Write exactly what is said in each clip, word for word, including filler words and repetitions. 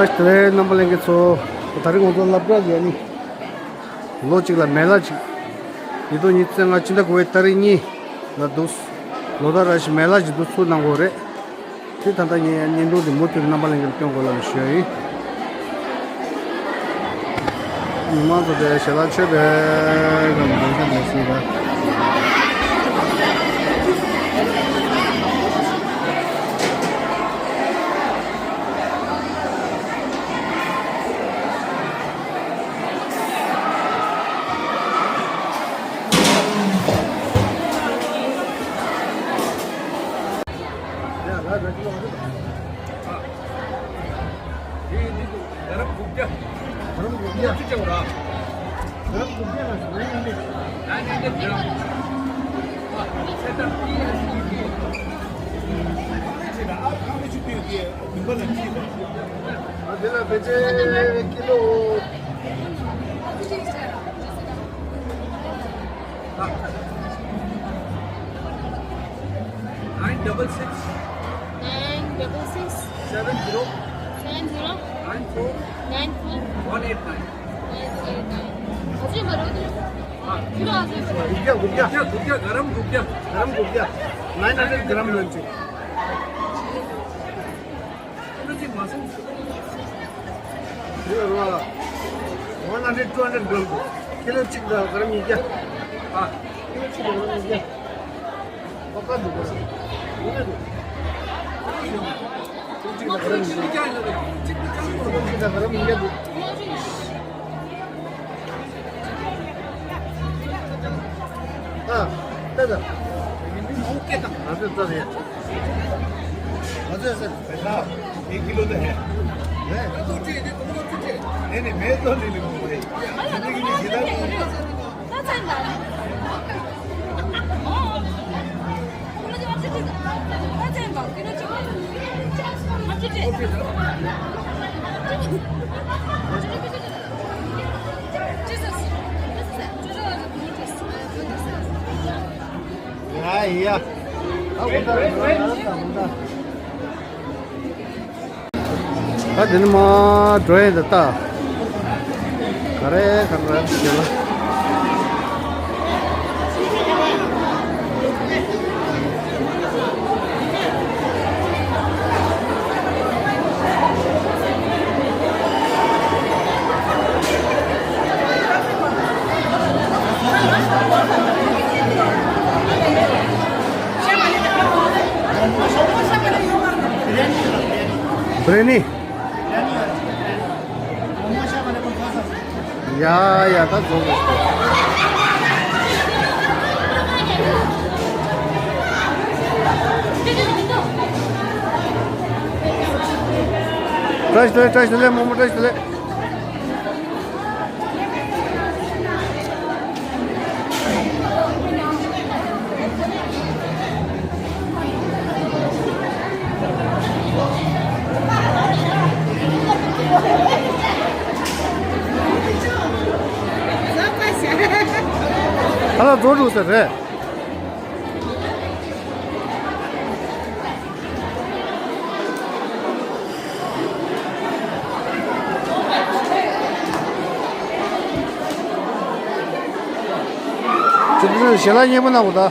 དེ་རིང་རྣམ་པ་ལྷན་རྒྱས་ཚོ། ད་རིང་ང་ཚོ་སློབ་གྲྭ་ཡ་ནི། ལོ་གཅིག་ལ་མེ་ལ་གཅིག་ཉིས་སྟོང་ཉི་ཤུ་རྩ་ལྔ་ཕྱི་ཟླ་དགུ་པའི་ཏ་རིག་གཉིས་ལ་འདུག་ལོ་ལྟར་ར་ཞིག་མེ་ལ་ཞིག་འདུག་ཚུགས་གནང་དགོས་རེད། དེ་ད་ལྟ་ངས་བརྙན་ཐུང་དེ་མུ་མཐུད་རྣམ་པ་ལྷན་རྒྱས་ལ་སྟོན་དགོས་ལབ་ནས་ཞུ་ཡ་ཡིན། མི་མང་ཚོ་དེ་ཞལ་ལག་མཆོད་པའི་སྒང་ལ་འདོན་ཐབས་མེད་སྲིད་ལ། गरम गुप्ता। गरम गुप्ता। गरम Gupta. Nine double six. Nine double six. Seven zero. Seven zero. Nine four. Nine four. One eight nine. One eight nine. हजुर, बराबर। हाँ। किलो हजुर। गुप्ता, गुप्ता। गुप्ता, गुप्ता, गरम गुप्ता। गरम Gupta. Nine hundred gram lunch। One hundred, two hundred gram. Kilo चिक द गरम यी क्या? हाँ। किलो चिक द गरम यी क्या? पक्का दुख है। किलो चिक द गरम यी क्या? किलो चिक द गरम यी क्या? हाँ, दादा। हजुर, दादा। हजुर, सर। पैसा एक किलो तो है। है? नहीं, नहीं, मैं तो ले लूँगा भाई। जिंदगी में जितना भी ཡ་ཡ། ད་འདི་ནི་མ་འགྲོ་ཡས་འདི་ལྟ། ག་རེ་ག་རེ་ཞེས་ལ། Biryani. ཡ་ཡ་ད་ཚོ་བཀྲ་ཤིས་བདེ་ལེགས། བཀྲ་ཤིས་བདེ་ལེགས། མོག་མོག་བཀྲ་ཤིས་བདེ་ལེགས། ཨ་ལ་རྫོགས་འགྲོ་ས་རེད། ཅི་ཞལ་ལག་མཉེས་པོ་གནང་དགོས་ད།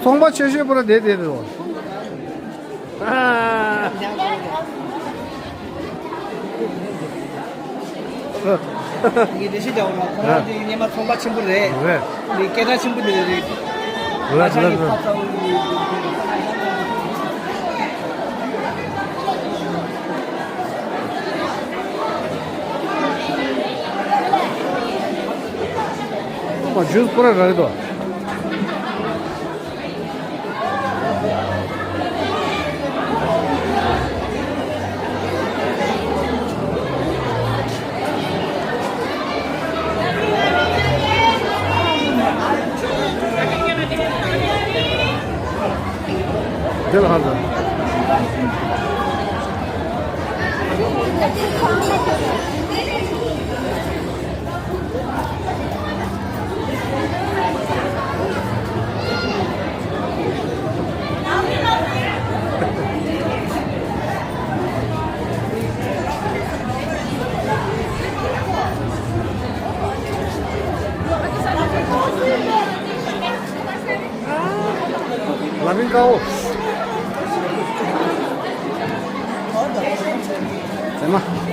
ཚོང་པ་ཆེ་ཤོས་པོ་ར་བསྡད་བསྡད་འདུག་ངས་བདེ་སྐྱིད་ལྟ་བུ་ལ་ཁོ་རང་དེ་སྔོན་མ་ཚོང་པ་ཆེན་པོ་རེད། རེད། འདི་སྐད་གྲགས་ཆེན་པོ་འདི་རེད། རེད་ཨ་ཅག་གི་རེད་ཕ་རེད། ཚ་བོ། མ་ཇུས་པོ་ར་རག་གི་འདུག་དེ་ལ་ཧ་ལ། ལ་མིན་ཀའོ། ཟེར་མ།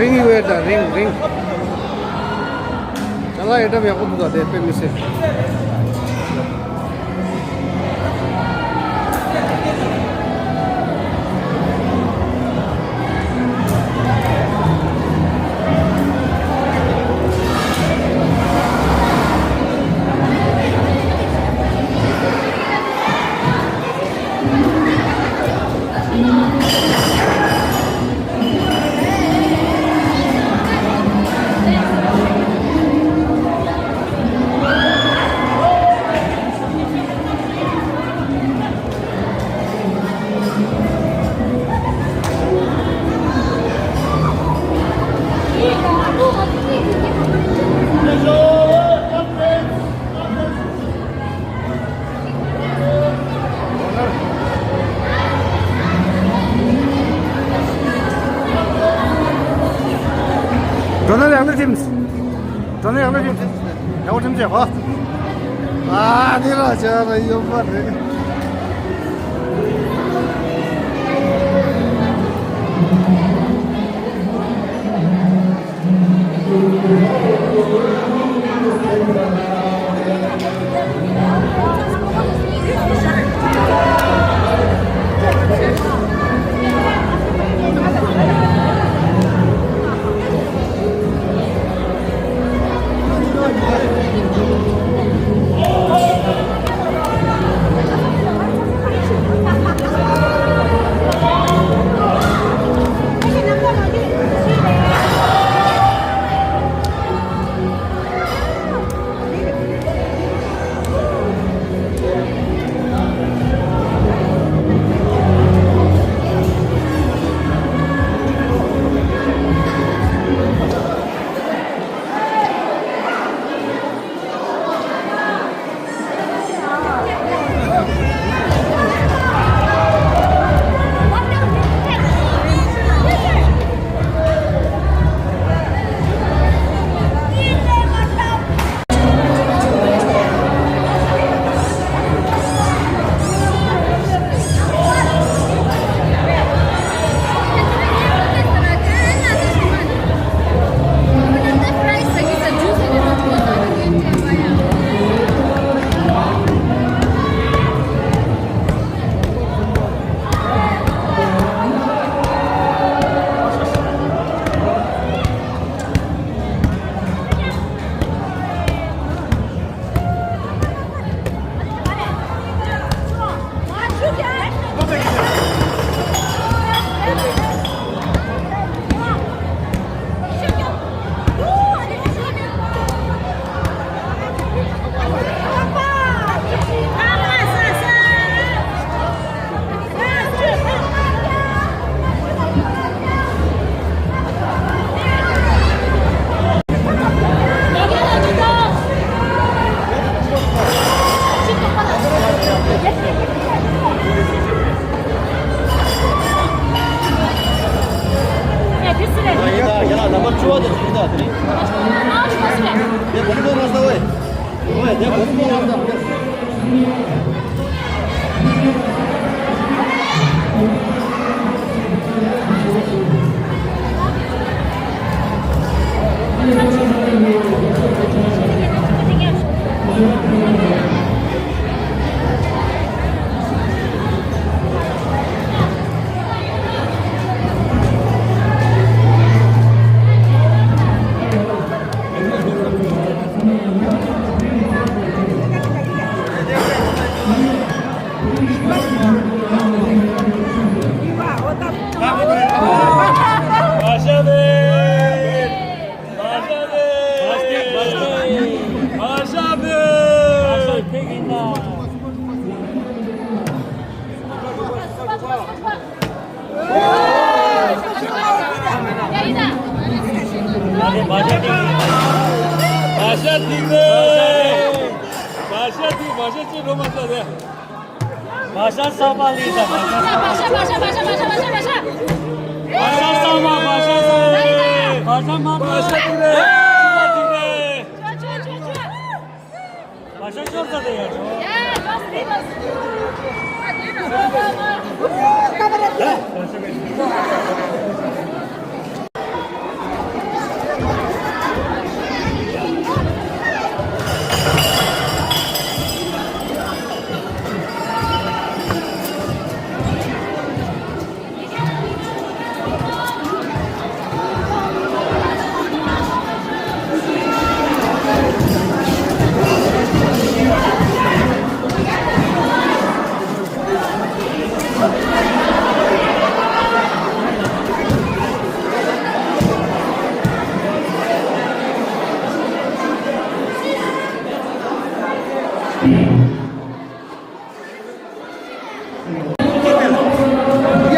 རིང་ཡོད་ད་རིང་རིང་། ཅ་ལག་ཡོད་འགྲམ་ཡག་པོ་འདུག་ད་དེ་དཔེ་མི་སྲིད། འགྲོ་ན་ཡང་ན་ཐིམ། འགྲོ་ན་ཡང་ན་ཐིམ། ཡང་ཐིམ་བྱས་ཧོ། ཨ་ནི་ར་ཅག་ར་ཡོད་པ་རེད། བ་ཤ་ཐིག་རེད། བ་ཤ་ཐིག་བ་ཤ་ཅི་འགྲོ་མ་ཚོད་རེད། བ་ཤ་ས་པ་ལི་ས་བ་ཤ་ས་པ། བ་ཤ་ས་པ་བ་ཤ་ས་པ། བ་ཤ་མ་བ་ཤ་ཐིག་རེད། བ་ཤ་ཐིག་རེད། བ་ཤ་ཤོར་ས་དེ་ཡ་ཆོ། ཡ།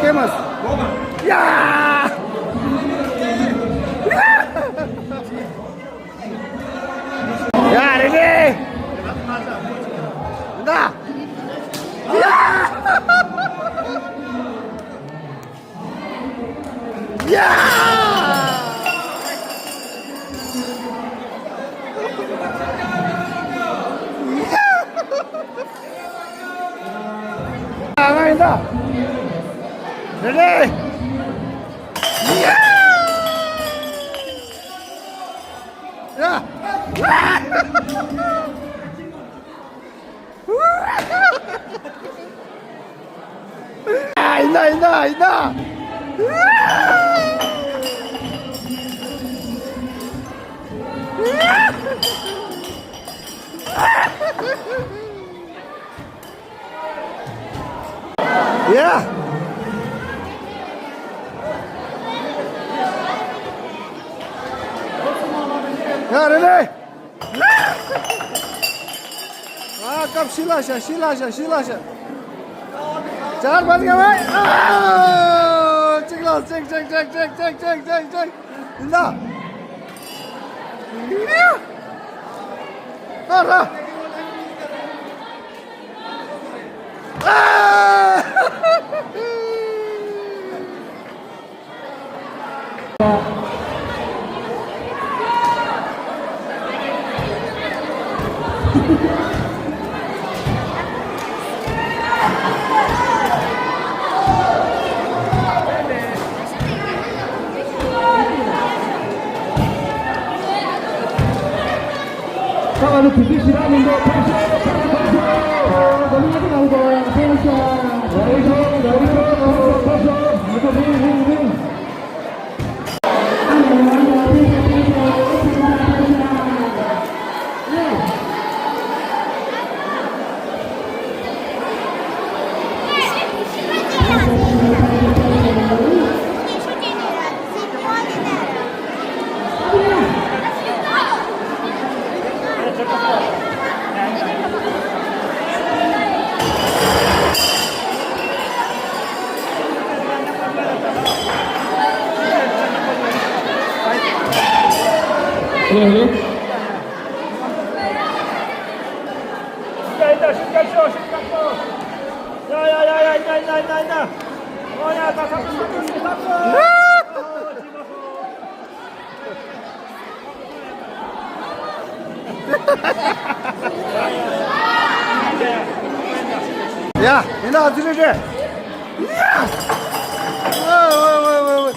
ཀེ་མ་སི། ཡ། ཡ། རེ་རེ། ད། ཡ། ཡ། ང་ཡིན་ད། རེ་རེ། ཡ། ཡ། ཡིན་ད་ཡིན་ད་ཡིན་ད། ཡ། ཡ་རེ་རེ། ཨ། སྐབས་ཤི་ལ་ཤ་ཤི་ལ་ཤ་ཤི་ལ་ཤ། ཅར་པ་ལི་ཡ་བའི། ཨ། གཅིག་ལ་གཅིག་གཅིག་གཅིག་གཅིག་གཅིག་གཅིག་ཡིན་ད། ཨ་ར། ཨ། ཡ། ཡིན་ན་ཨ་ཙི་རེ་རེ། ཡ། ཝེ་ཝེ་ཝེ་ཝེ། ཝེ་ཝེ་ཝེ།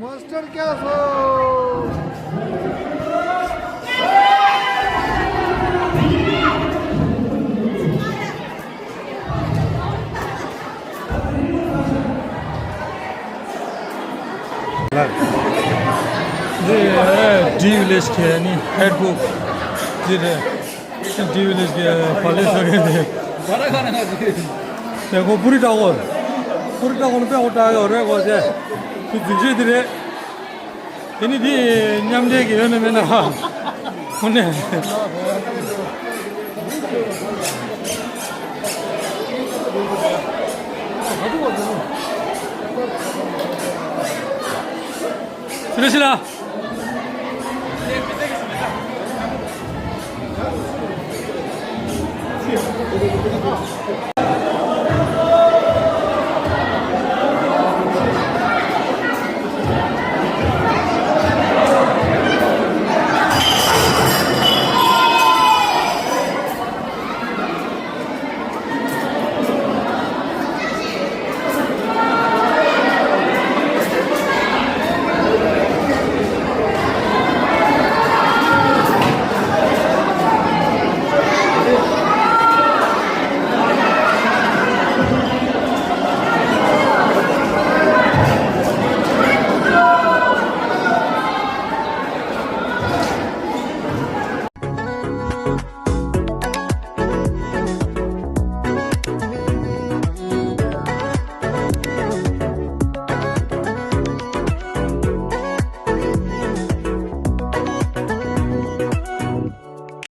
मास्टर क्या सो। འདི་ཌི་ཝི་ལེཇ་གི་ནི་ཧེཌ་ཀོ་ཊར་འདི་རེད། ཌི་ཝི་ལེཇ་གི་ཕ་ལེ་ས་གི་འདི། དེ་ཁོ་པུ་རི་བཀྲ་གོ། པུ་རི་བཀྲ་གོ་ནི་དཔེ་ཁོ་བཀྲ་གི་རེད་གོ་ཟེར། དེ་རྫུན་བཤད་འདི་རེད། དེ་ནི་དེ་མཉམ་འབྲེལ་གྱི་ཡོད་ན་མེད་ན། ཁོ་ནས། སུ་རེད་ཤི་ལ།